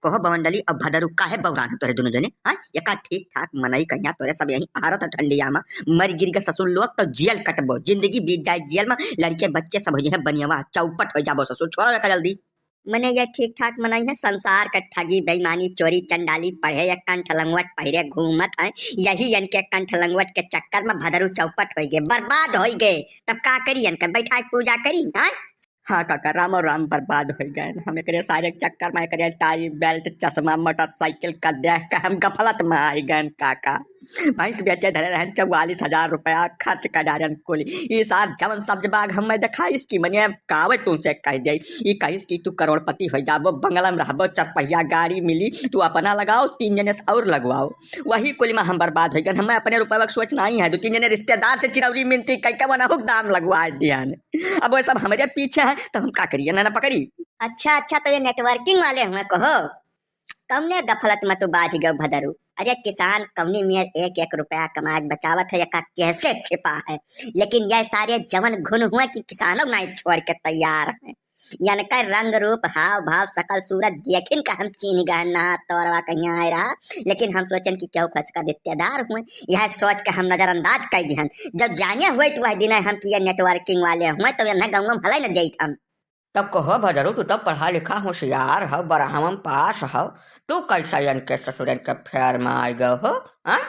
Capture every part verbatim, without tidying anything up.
कहो बमंडली, अब भदरू काहे बौरान हो तोरे दुनों जने? हाँ, एका ठीक ठाक मनई कहिया तोरे सब यहीं आरत ठंडिया मा मर गिर के ससुर लोग तो जेल कटबो, जिंदगी बीत जाए जेल मा, लड़के बच्चे सब हो जाए बनियावा, चौपट हो जाबो ससुर, छोड़ो एका जल्दी। मने ये ठीक ठाक मनई है, संसार का ठगी, बेईमानी, चोरी, चंडाली, पढ़े एक कंठ लंगवट पहिरे घूमत है, यही इनके कंठ लंगवट के चक्कर मा भदरू चौपट हो गए, बर्बाद हो गए। तब का करी, इनके बैठा के पूजा करी, हाँ? हाँ काका, रामो राम, बर्बाद हो गए हम एकरे सारे के चक्कर मा, एकरे टाई, बेल्ट, चश्मा, मोटरसाइकिल का देख के हम गफलत मा आई गए काका। भैंस बेचे धरे रहन चौवालीस हजार रुपया खर्च कर डारन कुल। ई सार जवन सब्ज बाग हमें देखाइस कि मने कावे तुमसे कह दे। ई कहिस कि तू करोड़पति हो जाबो, बंगला में रहबो, चरपहिया गाड़ी मिली, तू अपना लगाओ, तीन जने से और लगवाओ। वही कुल मा हम बर्बाद हो गए। हमें अपने रुपया के सोच नहीं है, दो तीन जने रिश्तेदार से चिरौरी मिनती कह के वनहुक दाम लगवा दियन। अब वो सब हमरे पीछे है तो हम का करिए, ना, ना पकड़ी। अच्छा, अच्छा, तो ये नेटवर्किंग वाले हुए कहो, कौने गफलत मा तू बाझ गयो भदरू? अरे किसान कौनी मेर एक एक रुपया कमा के बचावत है, एका कैसे छिपा है, लेकिन ये सारे जवन घुन हुए कि किसानों नाई छोड़ के तैयार है। इनका रंग रूप, हाव भाव, शकल सूरत देखिन का हम चीन्ह गए ना तोरवा कहिया आए रहा, लेकिन हम सोचन कि केहू खस का रिश्तेदार हुए, यह सोच के हम नजरअंदाज कर दिहन। जब जाने हुए तो वह दिन हम कि ये नेटवर्किंग वाले हुए तो इन्हें गाँव में भलाई न देत हम। तब कहो भदरू, तू तो पढ़ा लिखा होशियार हो, बारहवम पास हो, तू कैसा इनके ससुरन के फेर में आ गए हो? हाँ,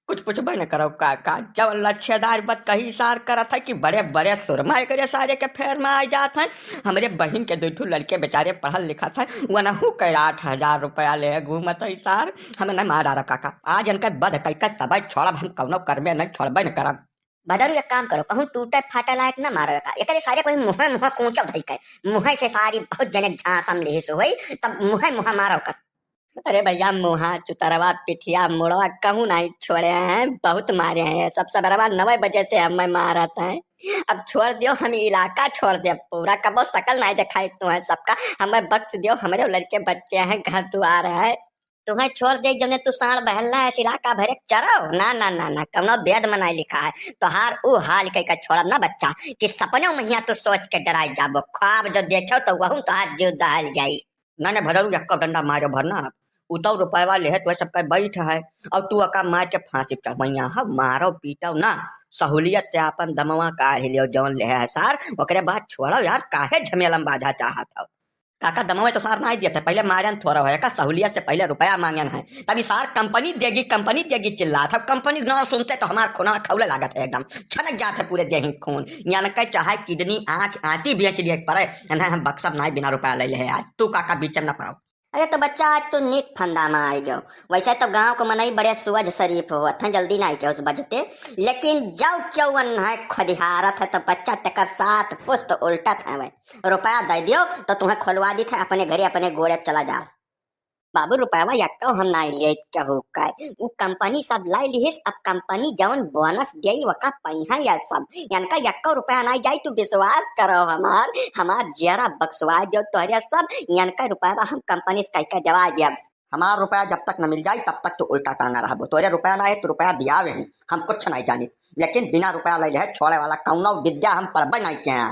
कुछ पूछबे न करो काका, जवन लच्छेदार बात कही सार करत है कि बड़े बड़े सुरमा एकरे सारे के फेर में आ जात हैं। हमरे बहिन के दो ठो लड़के बेचारे पढ़ल लिखत हैं, वनहू के आठ हजार रुपया ले घूमत है सार। हमें नहीं मार डारो काका, आज इनके बध कई के तबे छोड़ब हम, कौनो कर्मे नहीं छोड़बे न करब। भदरू एक काम करो, कहूँ टूटे फाटे लायक न मारो का, एकरे सारे कोई मुँहे मुँहे कूचो धई के, मुँहे से सारी बहुत जने झांसम लिहिस होई, तब मुँहे मुँहे मारो का। अरे भैया, मुँहा, चुतरवा, पिठिया, मुड़वा कहूँ नहीं छोड़े हैं, बहुत मारे हैं। सब सबरवा नौ बजे से हमें मारत हैं। अब छोड़ दियो, हम इलाका छोड़ दे, पूरा कबो शकल नहीं दिखाई तुम्हें सबका। हमें बख्श दियो, हमरे लड़के बच्चे हैं, घर दुआर है। तुम्हें छोड़ दे, जौने तू साँड़ बहल्ला है, इलाका भरे चरो। ना, ना, ना, ना, कौनो वेद में नहीं लिखा है। तोहार ऊ हाल कई के छोड़ब ना बच्चा, कि सपनों में हियाँ तू सोच के डराई जाबो। ख्वाब जो देखो तो वहू तोहार जीव दहल जाई। ना, ना, भदरू, यक्को डंडा मारो भर ना। उ तो रुपयवा लेहे तो सबका बैठ है, और तू अका मार के फांसी पे चढ़वैया है, मारो पीटो ना, सहूलियत से आपन दमवा काढ़ लियो, जौन लेहे है सार, ओकरे बाद छोड़ो यार, काहे झमेला में बाझा चाहत हो? काका दमवा तो सार ना दिया था, पहले मारन थोड़ा होया का, सहूलियत से पहले रुपया मांगन है, तभी सार कंपनी देगी, कंपनी देगी चिल्लात है, कंपनी ना सुनते तो हमार खूनवा खौले लागत है एकदम, छनक जात है पूरे देह खून, यानी के चाहे किडनी, आँख, आँती बेच लिए पड़े, ना हम बक्सब ना बिना रुपया ले ले आज, तू काका बीच में ना पड़ो। अरे तो बच्चा, आज तू नीक फंदा में आइ गयो। वैसे तो गाँव के मनई बड़े सुअज शरीफ होत हैं, जल्दी नाई केहू से बजते, लेकिन जब केहू अन्हाय खोदिहारत है तो बच्चा तेकर सात पुस्त उल्टत है। वै रुपया दे दियो तो तुम्हें खोलवा दीत है, अपने घरे अपने गोड़े चला जाओ। बाबू रुपया यक्को हम नाई लिए केहू का, उ कंपनी सब लाई लिहिस, अब कंपनी जौन बोनस देई वका पइहा या सब, इनका यक्को रुपया नाई जाई। तू विश्वास करो हमार, हमार जियरा बक्सवा दियो तोहरे सब, इनका रुपया हम कंपनी से कह के देवा दियब। हमार रुपया जब तक न मिल जाई तब तक तू उल्टा टांगा रहबो। तोरे रुपया ना है, तू रुपया दियावे हैं, हम कुछ नहीं जानी, लेकिन बिना रुपया ले ले छोड़े वाला कौनो विद्या हम पढ़बे नहीं किया।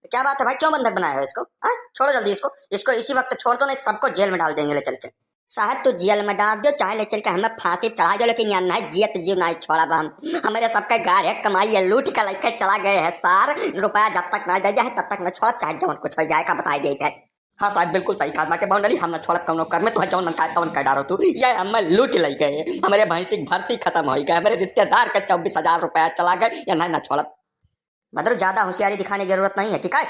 क्या बात है भाई, क्यों बंधक बनाए हो इसको? हाँ? छोड़ो जल्दी इसको, इसको इसी वक्त छोड़ दो, नहीं सबको जेल में डाल देंगे ले चल के। साहब, तू जेल में डाल दो, चाहे ले चल के हमें फांसी चढ़ा दो, लेकिन यहाँ नहीं जियत जीव नहीं छोड़ब हम। हमारे सबके गाढ़े कमाई ये लूट के लेके चला गए है सार। रुपया जब तक नहीं दे जाए तब तक न छोड़, चाहे जवन कुछ हो जाए का बताई देते हैं। हाँ साहब, बिल्कुल सही कहा बाटे बमंडली, हम न छोड़ब कौनो कर में, तोहे जौन मन कहे तौन कह डारो तू। ये हमें लूट ले गए, हमारे भैंसी की भर्ती खत्म हो गई, हमारे रिश्तेदार का चौबीस हजार रुपया चला गए, ये नहीं ना छोड़ब। मतलब ज्यादा होशियारी दिखाने की जरूरत नहीं है, ठीक है?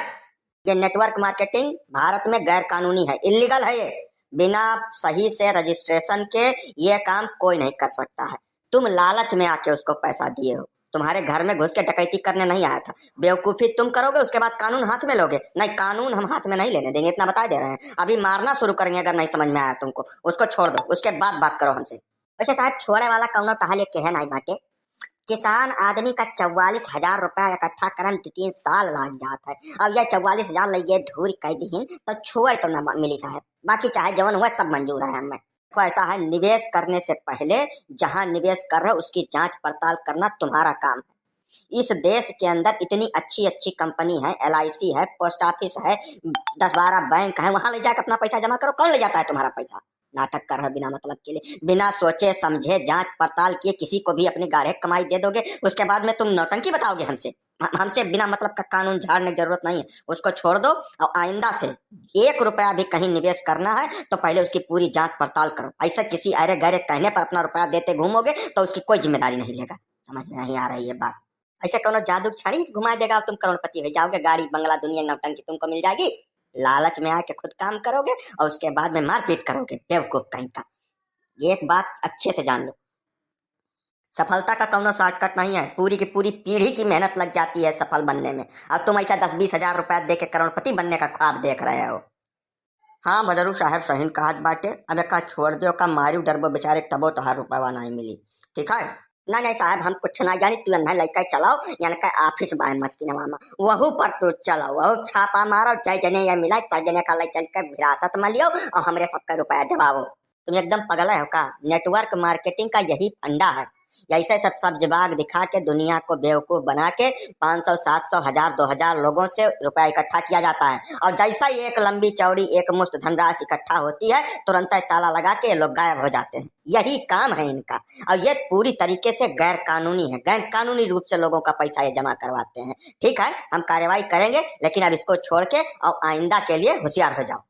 ये नेटवर्क मार्केटिंग भारत में गैर कानूनी है, इलीगल है ये। बिना सही से रजिस्ट्रेशन के ये काम कोई नहीं कर सकता है। तुम लालच में आके उसको पैसा दिए हो, तुम्हारे घर में घुस के डकैती करने नहीं आया था। बेवकूफी तुम करोगे, उसके बाद कानून हाथ में लोगे। नहीं, कानून हम हाथ में नहीं लेने देंगे, इतना बता दे रहे हैं। अभी मारना शुरू करेंगे अगर नहीं समझ में आया तुमको। उसको छोड़ दो, उसके बाद बात करो हमसे। वैसे साहब, छोड़े वाला कौनो टहल ये कहे नहीं बाटे। किसान आदमी का चौवालीस हजार रुपया इकट्ठा करन दो तीन साल लाग जात है। अब ये चौवालीस हजार लइके धूर कह दीहिन तो छोड़ तो ना मिली साहब, बाकी चाहे जवन हुआ सब मंजूर है हमें। तो ऐसा है, निवेश करने से पहले जहां निवेश कर रहे हो उसकी जांच पड़ताल करना तुम्हारा काम है। इस देश के अंदर इतनी अच्छी अच्छी कंपनी है, एलआईसी है, पोस्ट ऑफिस है, दस बारह बैंक है, वहां ले जाके अपना पैसा जमा करो। कौन ले जाता है तुम्हारा पैसा? नाटक कर रहे हो बिना मतलब के लिए, बिना सोचे समझे, जांच पड़ताल किए किसी को भी अपनी गाढ़े कमाई दे दोगे, उसके बाद में तुम नौटंकी बताओगे हमसे। हम-, हमसे बिना मतलब का कानून झाड़ने की जरूरत नहीं है, उसको छोड़ दो। और आइंदा से एक रुपया भी कहीं निवेश करना है तो पहले उसकी पूरी जांच पड़ताल करो। ऐसे किसी अरे गहरे कहने पर अपना रुपया देते घूमोगे तो उसकी कोई जिम्मेदारी नहीं लेगा। समझ में नहीं आ रही है बात? ऐसे कोनो जादू छड़ी घुमा देगा और तुम करोड़पति हो जाओगे, गाड़ी बंगला दुनिया नौटंकी तुमको मिल जाएगी। लालच में आके खुद काम करोगे और उसके बाद में मारपीट करोगे, बेवकूफ कहीं का। एक बात अच्छे से जान लो, सफलता का कौनो शॉर्टकट नहीं है। पूरी की पूरी पीढ़ी की मेहनत लग जाती है सफल बनने में, और तुम ऐसा दस बीस हजार रुपया दे के करोड़पति बनने का ख्वाब देख रहे हो। हाँ, बदरू साहब सहीन कहत बाटे। अब एका छोड़ दो, का मारी डरबो बेचारे, तबो तोहार रुपया नहीं मिली। ठीक है? नहीं, नहीं साहब, हम कुछ ना जानी, तू अन्ना लइका चलाओ, यानी का ऑफिस बाय मस्किनवा में, वहू पर तू चलाओ, वहू छापा मारो, जय जने या मिला, तय जने का ले चल के हिरासत में लियो और हमरे सबका रुपया दिवाओ। तुम एकदम पगला हो का? नेटवर्क मार्केटिंग का यही फंडा है। जैसे सब सब्ज बाग दिखा के दुनिया को बेवकूफ बना के पाँच सौ, सात सौ, हजार, दो हजार लोगों से रुपया इकट्ठा किया जाता है, और जैसा ही एक लंबी चौड़ी एक मुश्त धनराशि इकट्ठा होती है, तुरंत ताला लगा के ये लोग गायब हो जाते हैं। यही काम है इनका, और ये पूरी तरीके से गैर कानूनी है, गैर कानूनी रूप से लोगों का पैसा ये जमा करवाते हैं। ठीक है, हम कार्रवाई करेंगे, लेकिन अब इसको छोड़ के और आइंदा के लिए होशियार हो जाओ।